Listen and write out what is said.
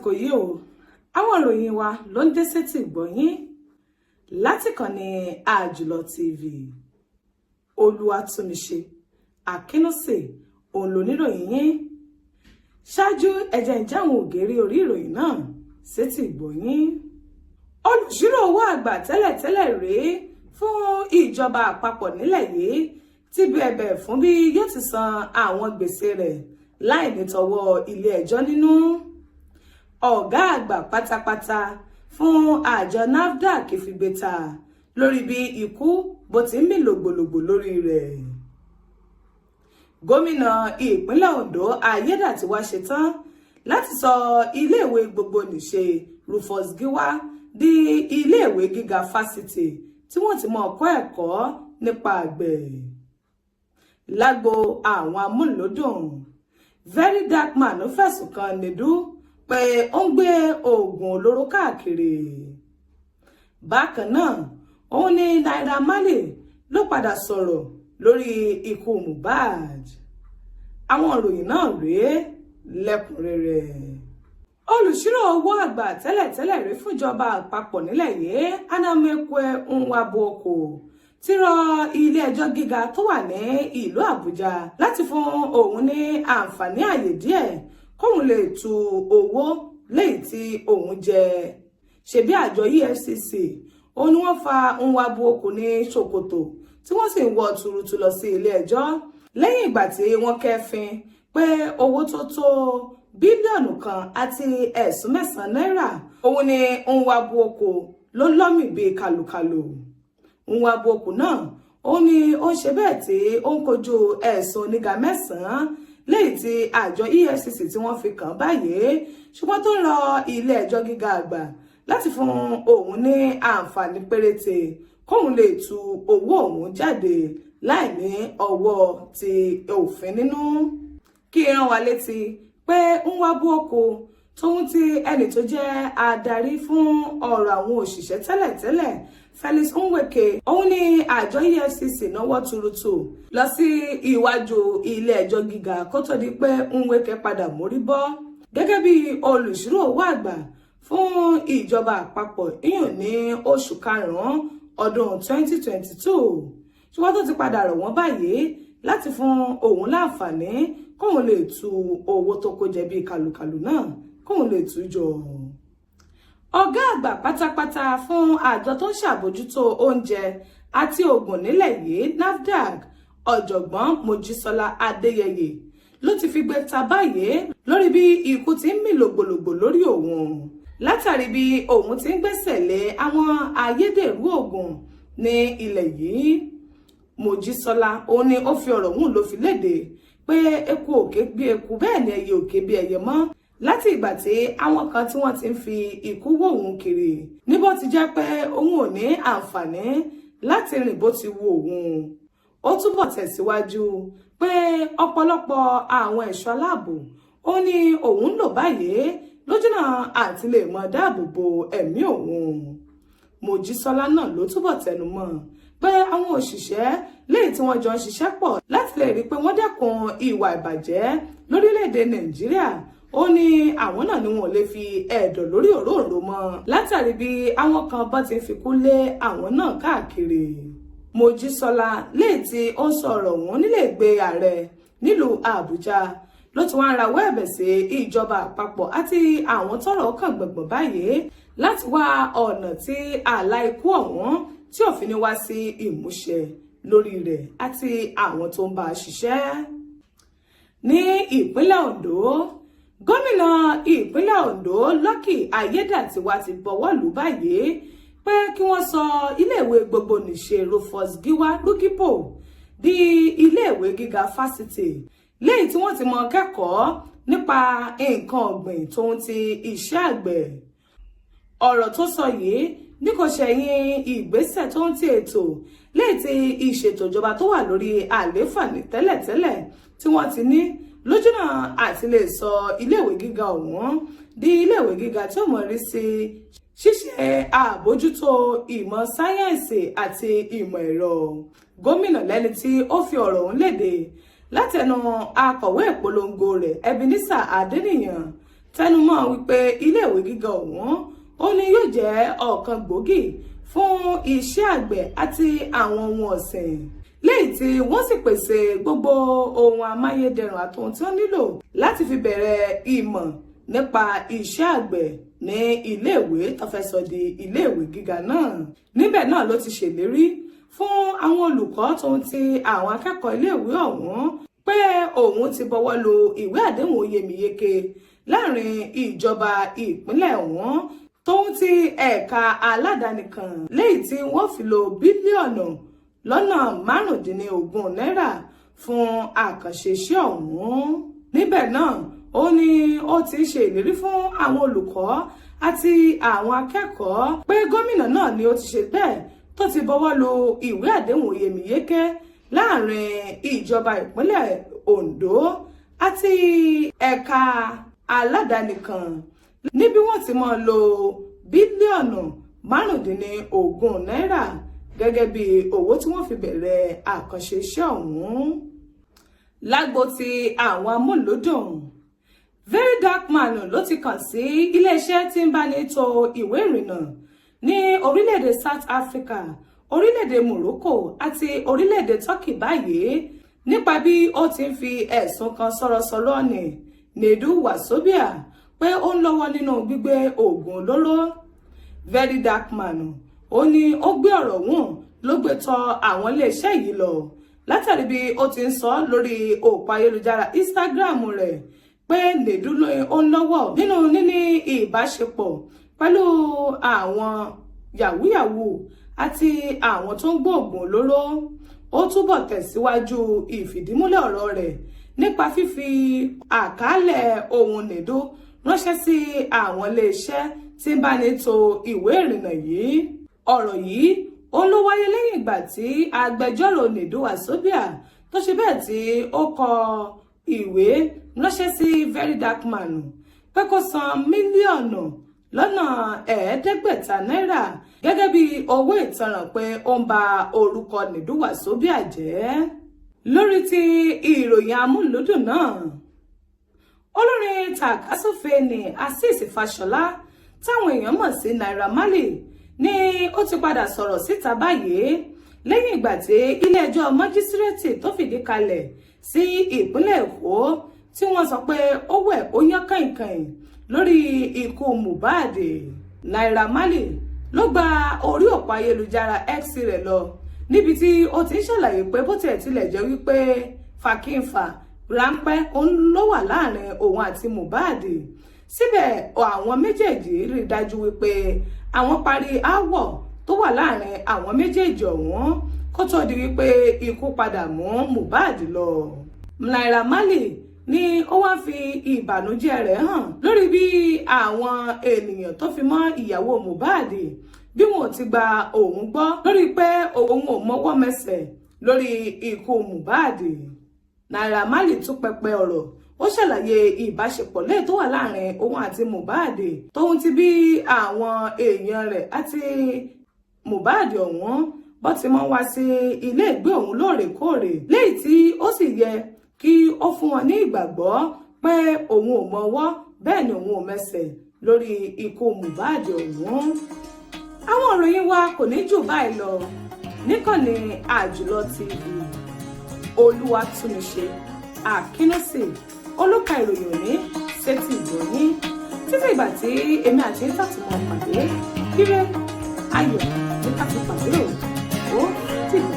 Àsìkò yìí o. Àwọn ìròyìn wa ló ń dé sétí ìgbọ̀nyín láti kànnì Àjùlọ TV. Olúwatúnmiṣe Akínúsè òun lóníròyìn yín. Ṣáájú, ẹ̀jẹ̀ ń jáwọn ògèrè orí ìròyìn náà sétí ìgbọ̀nyín. Olùṣírò owó àgbà tẹ́lẹ̀tẹ́lẹ̀ rèé fún ìjọba àpapọ̀ nílẹ̀ yìí ti bẹ̀bẹ̀ fún bí yóò ti san àwọn gbèsè rẹ̀ láì ní tọwọ́ ilé ẹjọ́ nínú. Ọ̀gá àgbà pátápátá fún àjọ NAFDAC figbe ta lórí bí ikú bó ti ń mì lògbòlògbò lórí rẹ̀. Gómìnà ìpínlẹ̀ Ondo Ayédàtiwá ṣetán láti sọ iléèwé gbogbo-nìṣe Rufus Giwa di iléèwé gíga fásitì tí wọ́n ti máa kọ́ ẹ̀kọ́ nípa àgbẹ̀. Lágbo àwọn amúlùúdùn, Very Dark Man fẹ̀sùn kan Nedu pé ó ń gbé oògùn olóró káàkiri. Bákan náà, òun ni Naira Marley ló padà sọ̀rọ̀ lórí ikú Mohbad. Àwọn ìròyìn náà rèé lẹ́kùnrẹ́rẹ́. Olùṣírò owó àgbà tẹ́lẹ̀tẹ́lẹ̀ rí fúnjọba àpapọ̀ nílẹ̀ yìí, Anaemekwe Nwabuoko, ti rọ ilé-ẹjọ́ gíga tó wà ní ìlú Àbújá láti fún òun ní àǹfààní àyè díẹ̀ kóun lè tu owó léyìí tí òun jẹ. Ṣebí àjọ EFCC òun ni wọ́n fa Nwabuoko ní ṣòkòtò tí wọ́n sì ń wọ́ tuurutu lọ sí ilé-ẹjọ́ lẹ́yìn ìgbà tí wọ́n kẹ́fín pé owó tó tó 1.9 bílíọ̀nù náírà òun ni Nwabuoko ló lọ́mì bíi kàlùkàlù. Nwabuoko náà ó ní ó ń ṣe bẹ́ẹ̀ tí ó ń kojú ẹ̀sùn oníga mẹ́sàn-án léyìí tí àjọ EFCC tí wọ́n fi kàn báyìí, ṣùgbọ́n tó ń rọ ilé ẹjọ́ gíga àgbà láti fún òun ní àǹfààní péréte kóun lè tu owó òun jáde láì ní ọwọ́ ti òfin nínú. Kí rán wa létí pé Nwabuoko tóun ti ẹnì tó jẹ́ adarí fún ọ̀rọ̀ àwọn òṣìṣẹ́ tẹ́lẹ̀tẹ́lẹ̀, Felix Nweke, òun ní àjọ EFCC náwó tuurutu lọ sí iwájú ilé ẹjọ́ gíga kó tó di pé Nweke padà mórí bọ́ gẹ́gẹ́ bí olùṣírò owó àgbà fún ìjọba àpapọ̀ ìyún ní oṣù karùn-ún ọdún 2022, ṣùgbọ́n tó ti padà rọ̀ wọ́n báyìí láti fún òun láǹfààní kóun lè tu owó tó kó jẹ bíi kàlùkàlù náà, kóun lè tú jọ. Ọ̀gá àgbà pátápátá fún àjọ tó ń ṣàbójútó oúnjẹ àti oògùn nílẹ̀ yìí, NAFDAC, Ọ̀jọ̀gbọ́n Mojísọ́lá Adéyẹyẹ, ló ti figbe ta báyìí lórí bí ikú ti ń mì lògbòlògbò lórí òun látàrí bí òun ti ń gbẹ́sẹ̀ lé àwọn ayédèrú oògùn ní ilẹ̀ yìí. Mojísọ́lá òun ni ó fi ọ̀rọ̀ ọ̀hún ló fi léde pé eku òkè bí eku, bẹ́ẹ̀ ni ẹyẹ òkè bí ẹyẹ mọ́ láti ìgbà tí àwọn kan tí wọ́n ti ń fi ikú wò òun kiri níbo ti jẹ́ pé òun ò ní àǹfààní láti rìn bó ti wù òun. Ó túbọ̀ tẹ̀síwájú pé ọ̀pọ̀lọpọ̀ àwọn ẹ̀ṣọ́ aláàbò ó ní òun ń lò báyìí lójúnà àti lè mọ dáàbò bo ẹ̀mí òun. Mojísọ́lá náà ló túbọ̀ tẹnu mọ́ pé àwọn òṣìṣẹ́ léyìí tí wọ́n jọ ń ṣiṣẹ́ pọ̀ láti lè rí i pé wọ́n dẹ́kun ìwà ìbàjẹ́ lórílẹ̀‐èdè Nàìjíríà, ó ní àwọn náà ni wọn ò lè fi ẹ̀dọ̀ lórí òróǹro mọ́ látàrí bí àwọn kan bọ́ ti fi kú lé àwọn náà káàkiri. Mojísọ́lá léyìí tí ó ń sọ̀rọ̀ ọ̀hún nílé ìgbé ààrẹ nílùú Àbújá ló ti wá ń rawọ́ ẹ̀bẹ̀ sí ìjọba àpapọ̀ àti àwọn tọ́rọ̀ kàn gbọ̀ngbọ̀n báyìí láti wá ọ̀nà tí àlá ikú ọ̀hún tí òfin ní wá sí ìmúṣẹ lórí rẹ̀ àti àwọn tó ń bá a ṣiṣẹ́. Ní ìpínlẹ̀ Ondo, gómìnà ìpínlẹ̀ Ondo Lucky Ayédàtiwá ti bọwọ́ lù báyìí pé kí wọ́n sọ iléèwé gbogbo-nìṣe Rufus Giwa RUGIPO di iléèwé gíga fásitì léyìí tí wọ́n ti mọ kẹ́kọ̀ọ́ nípa nǹkan ọ̀gbìn tóun ti iṣẹ́ àgbẹ̀. Ọ̀rọ̀ tó sọ yìí ní kò ṣẹ̀yìn ìgbésẹ̀ tó ń ti ètò léyìí tí ìṣètò ìjọba tó wà lórí àlééfà ní tẹ́lẹ̀tẹ́lẹ̀ tí wọ́n ti ní lójúnà àti lè sọ iléèwé gíga ọ̀hún di iléèwé gíga tí ó mọ̀ rí sí ṣíṣe àbójútó ìmọ̀ sáyẹ́ǹsì àti ìmọ̀ ẹ̀rọ. Gómìnà lẹ́ni tí ó fi ọ̀rọ̀ ọ̀hún léde látẹnu akọ̀wé ìpolongo rẹ̀, Ebenezer Adéníyàn, Tẹnumọ́ wípé iléèwé gíga ọ̀hún ó ní yóò jẹ́ ọ̀kan gbòógì fún iṣẹ́ àgbẹ̀ àti àwọn ohun ọ̀sìn, léyìí tí wọ́n sì pèsè gbogbo ohun amáyédẹrùn àtohun tí wọ́n nílò láti fi bẹ̀rẹ̀ ìmọ̀ nípa iṣẹ́ àgbẹ̀ ní iléèwé tó fẹ́ sọ di iléèwé gíga náà. Níbẹ̀ náà ló ti ṣèlérí fún àwọn olùkọ́ tóun ti àwọn akẹ́kọ̀ọ́ iléèwé ọ̀hún pé òun ti bọwọ́ lu ìwé àdéhùn oyèmíyeke láàrin ìjọba ìpínlẹ̀ ọ̀hún tóun ti ẹ̀ka aládàáni kan, léyìí tí wọ́n fi lo bílíọ̀nù lọ́nà 15 náírà fún àkànṣe iṣẹ́ ọ̀hún. Níbẹ̀ náà ó ní ó ti ṣe ìlérí fún àwọn olùkọ́ àti àwọn akẹ́kọ̀ọ́ pé gómìnà náà ni ó ti ṣe bẹ́ẹ̀ tó ti bọwọ́ lu ìwé àdéhùn oyèmíyeke láàrin ìjọba ìpínlẹ̀ Ondo àti ẹ̀ka aládàáni kan, níbi wọ́n ti máa lo bílíọ̀nù 15 náírà gẹ́gẹ́ bí owó tí wọ́n fi bẹ̀rẹ̀ àkànṣe iṣẹ́ ọ̀hún. Lágbo ti àwọn amúlùúdùn, Very Dark Man ló ti kàn sí iléeṣẹ́ tí ń bá ní to ìwé ìrìnnà ní orílẹ̀-èdè South Africa, orílẹ̀-èdè Morocco àti orílẹ̀-èdè Turkey báyìí, nípa bí ó ti ń fi ẹ̀sùn kan sọ̀rọ̀sọ̀rọ̀ ní Nedu Wasobia pé ó ń lọ́wọ́ nínú gbígbé oògùn olóró. Very Dark Man ó ní ó gbé ọ̀rọ̀ ọ̀hún ló gbé tọ̀ àwọn iléeṣẹ́ yìí lọ, látàrí bí ó ti ń sọ lórí òpó ayélujára Instagram rẹ̀ pé Nedu ló ń lọ́wọ́ nínú níní ìbáṣepọ̀ pẹ̀lú àwọn yahoo àti àwọn tó ń gbóògùn olóró. Ó túbọ̀ tẹ̀síwájú ìfìdímúlẹ̀ ọ̀rọ̀ rẹ̀ nípa fífi àkàálẹ̀ ohun Nedu ránṣẹ́ sí àwọn iléeṣẹ́ tí ń bá ní to ìwé ìrìnnà yìí. Ọ̀rọ̀ yìí ó ló wáyé lẹ́yìn ìgbà tí agbẹjọ́rò Nedu Wasobia tó ṣe bẹ́ẹ̀ tí ó kọ ìwé ránṣẹ́ sí Very Dark Man pé kó san 5,500,000 náírà gẹ́gẹ́ bí owó ìtanràn pé ó ń ba orúkọ Nedu Wasobia jẹ́. Lórí ti ìròyìn amúlùúdùn náà, olórin tàkasúfèé ní Azeez Fáṣọlá táwọn èèyàn mọ̀ sí Naira Marley ni ó ti padà sọ̀rọ̀ síta báyìí, lẹ́yìn ìgbà tí ilé-ẹjọ́ májísírèètì tó fìdí kalẹ̀ sí ìpínlẹ̀ Èkó tí wọ́n sọ pé ó wẹ̀ ó yán kàìnkàìn lórí ikú Mohbad. Naira Marley ló gba orí òpó ayélujára X rẹ̀ lọ, níbi tí ó ti ń ṣàlàyé pé bó tiẹ̀ tilẹ̀ jẹ́ wípé fàkínfà ráńpẹ́ òun ló wà láàrin òun àti Mohbad, síbẹ̀ àwọn méjèèjì rí i dájú wípé àwọn parí aáwọ̀ tó wà láàrin àwọn méjèèjì ọ̀hún kó tó di wípé ikú padà mú Mohbad lọ. Naira Marley ni ó wá fi ìbànújẹ́ rẹ̀ hàn lórí bí àwọn ènìyàn tó fi mọ́ ìyàwó Mohbad bí wọn ò ti gba òun gbọ́ lórí pé òun ò mọwọ́ mẹsẹ̀ lórí ikú Mohbad. Naira Marley tún pẹpẹ ọ̀rọ̀, ó ṣàlàyé ìbáṣepọ̀ lẹ́yìn tó wà láàrin òun àti Mohbad, tóun ti bí àwọn èèyàn rẹ̀ àti Mohbad ọ̀hún bó ti mọ́ wá sí ilé ìgbé òun lóòrèkóòrè, léyìí tí ó sì yẹ kí ó fún wọn ní ìgbàgbọ́ pé òun ò mọwọ́ bẹ́ẹ̀ ni òun ò mẹsẹ̀ lórí ikú Mohbad ọ̀hún. Àwọn ìròyìn wa kò ní jù báyìí lọ níkànnì Àjùlọ TV. Olúwatúnmiṣe Àkínúsì olóka ìròyìn òní sétí ìgbòyín títí ìgbà tí èmi àti tàtúmọ̀ pàdé. Kíre ayọ̀ ní ká fi pàdé o, ó dìgbà.